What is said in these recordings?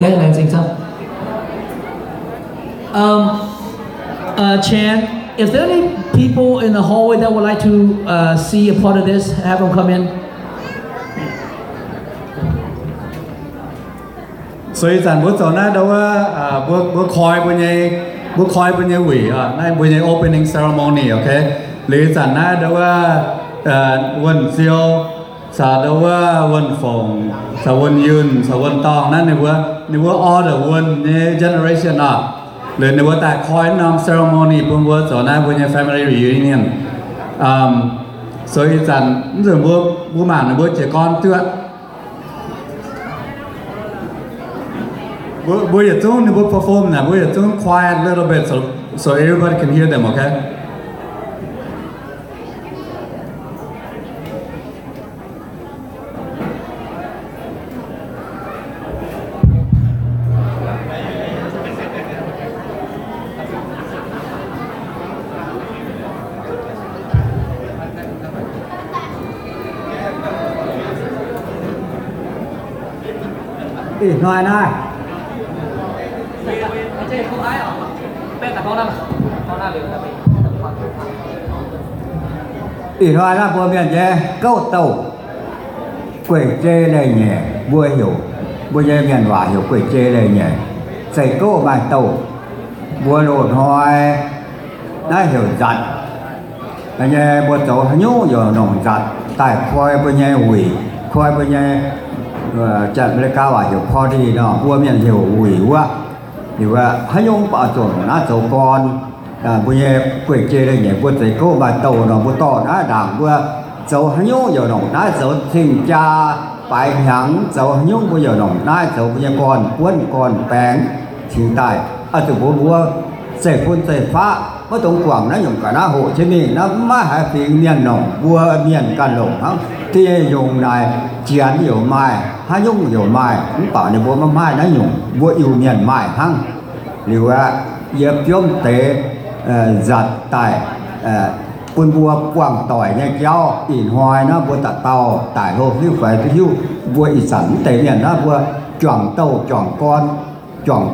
Okay, 来，请上。 Um, uh, Chan, is there any people in the hallway that would like to uh, see a part of this? Have them come in. So ih zanc mbuo zoux naaiv ndau wuov, mbuo, mbuo koi mbuo nyei, mbuo koi mbuo nyei wuic, naaiv mbuo nyei opening ceremony, okay? Liuz ih zanc naaiv ndau wuov, Wuonh Ziou, caux ndau wuov Wuonh Fongc, caux Wuonh Yunh, caux Wuonh Dorngh naaiv ninh mbuo, ninh mbuo order wuonh nyei generation oc. Liuz ninh mbuo daaih koi norm ceremony bun mbuo zoux naaiv mbuo nyei family reunion. So ih zanc mv nzunc mbuo, mbuo mangc ninh mbuo jiez gorn duqv. Mbuo, mbuo yietc zungv ninh mbuo perform naaic, mbuo yietc zungv quiet a little bit so, so everybody can hear them, okay? Ih hnoi naaiv, ih hnoi naaiv mbuo mienh nyei gouv douh, gueic zei leiz nyeic, mbuo heuc, mbuo nyei mienh waac heuc gueic zei leiz nyeic, zeiv gouv maaih douh. Mbuo loz-hnoi naaiv heuc nzatc nyei, mbuo zoux haaix nyungc yaac longc nzatc daaih koi mbuo nyei wuic, koi mbuo nyei, Janx-America waac heuc party nor, mbuo mienh heuc wuic wuov. Liuz haaix nyungc mv baac zuqc longc naaiv zoux gorn. Mbuo nyei gueic zei leiz nyeic mbuo zeiv gouv maaih douh nor, mbuo dorh naaiv ndaangc mbuo zoux haaix nyungc yaac longc naaiv zoux cing-jaa, baaix hnyangx zoux haaix nyungc mbuo yaac longc naaiv zoux mbuo nyei gorn buonv gorn baengx cingx daaih. Oix zuqc mbuox mbuo zeiv-fun zeiv-faqv maiv dungx guangc naaiv nyungc ga'naaiv hoqc jienv mingh. Naaiv maiv haiz fingx mienh longc, mbuo mienh ganh longc hnangv. Da'nyeic nyungc naaic, janx yaac maaih, haaix nyungc yaac maaih, mv baac ninh mbuo maiv maaih naaiv nyungc, mbuo Iu-Mienh maaih hnangv. Liuz aqv, yie biomv deix nzatc daaih bun mbuo buangh doic nyei jauv. Ih hnoi naaiv mbuo dauh dauh daic hlo hiuv fai duqv hiuv, mbuo ih zanc mv deix mienh naaiv mbuo juangc douh juangc gorn, juangc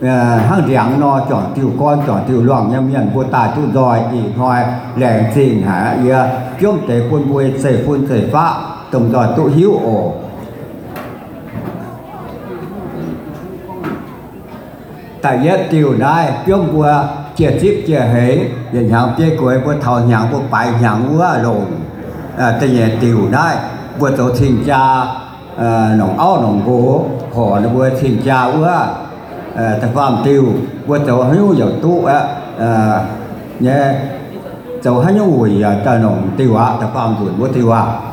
hnangv ndiangx nor, juangc diuh gorn juangc diuh luangh nyei mienh mbuo daaih duqv nzoih. Ih hnoi laengz zingh haic, yie biomv deix bun mbuo zeiv-fun zeiv-faqv dongh nzoih duqv hiuv oc. Da'yietv diuh naaiv biomv mbuo jiex zipv jiex heix, yietc hnyangx biei gueix mbuo taux hnyangx mbuo baaix hnyangx wuov longc. Da'nyeic diuh naaiv mbuo zoux cing-jaa, longc auv longc nqox horc ninh mbuo cing-jaa wuov. Da'faam diuh mbuo zoux haaix nyungc yaac duqv aqv nyei, zoux haaix nyungc wuic yaac daaih longc diuh aqv. Da'faam nzunc wuov diuh aqv.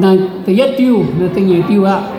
Da'yietv diuh, da'nyeic diuh aqv.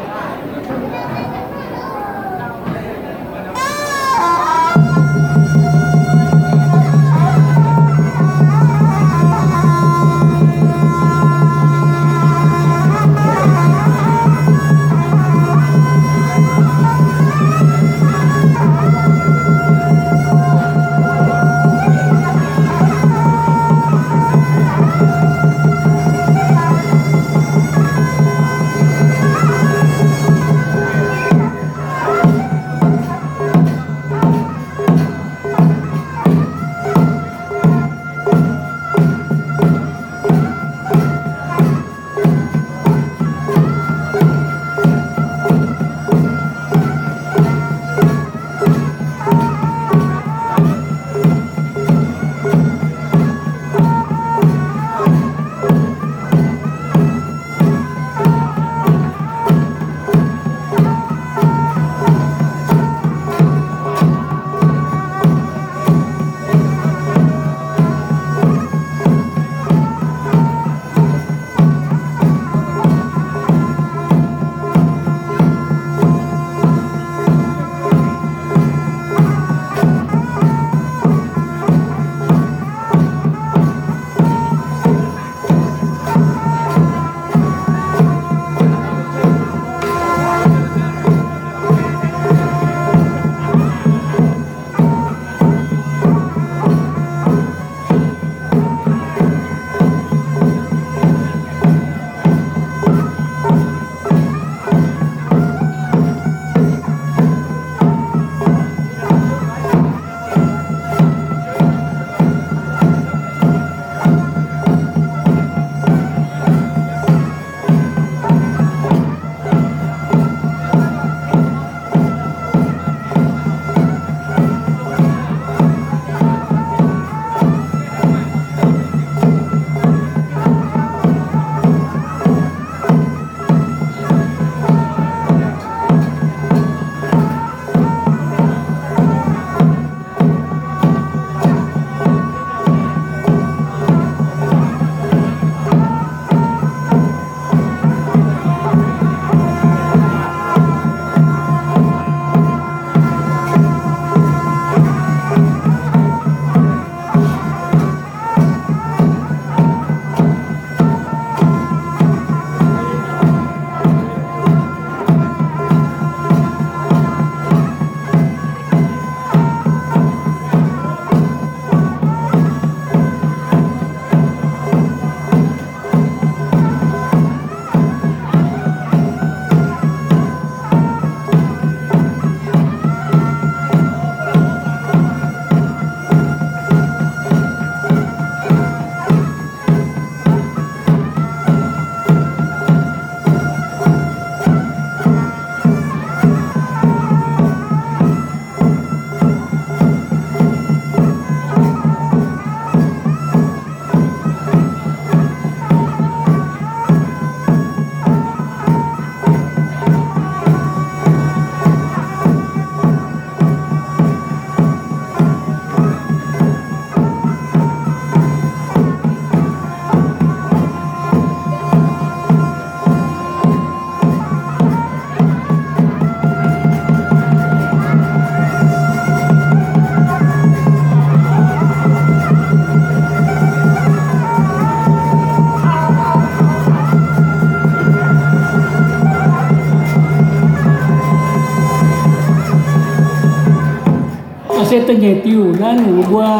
Se da'nyeic diuh naaiv nyungc mbuo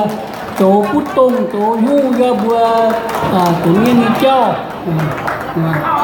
zoux butv dongh zoux hnyouv yaac mbuo zuqc nyei nyei jauv.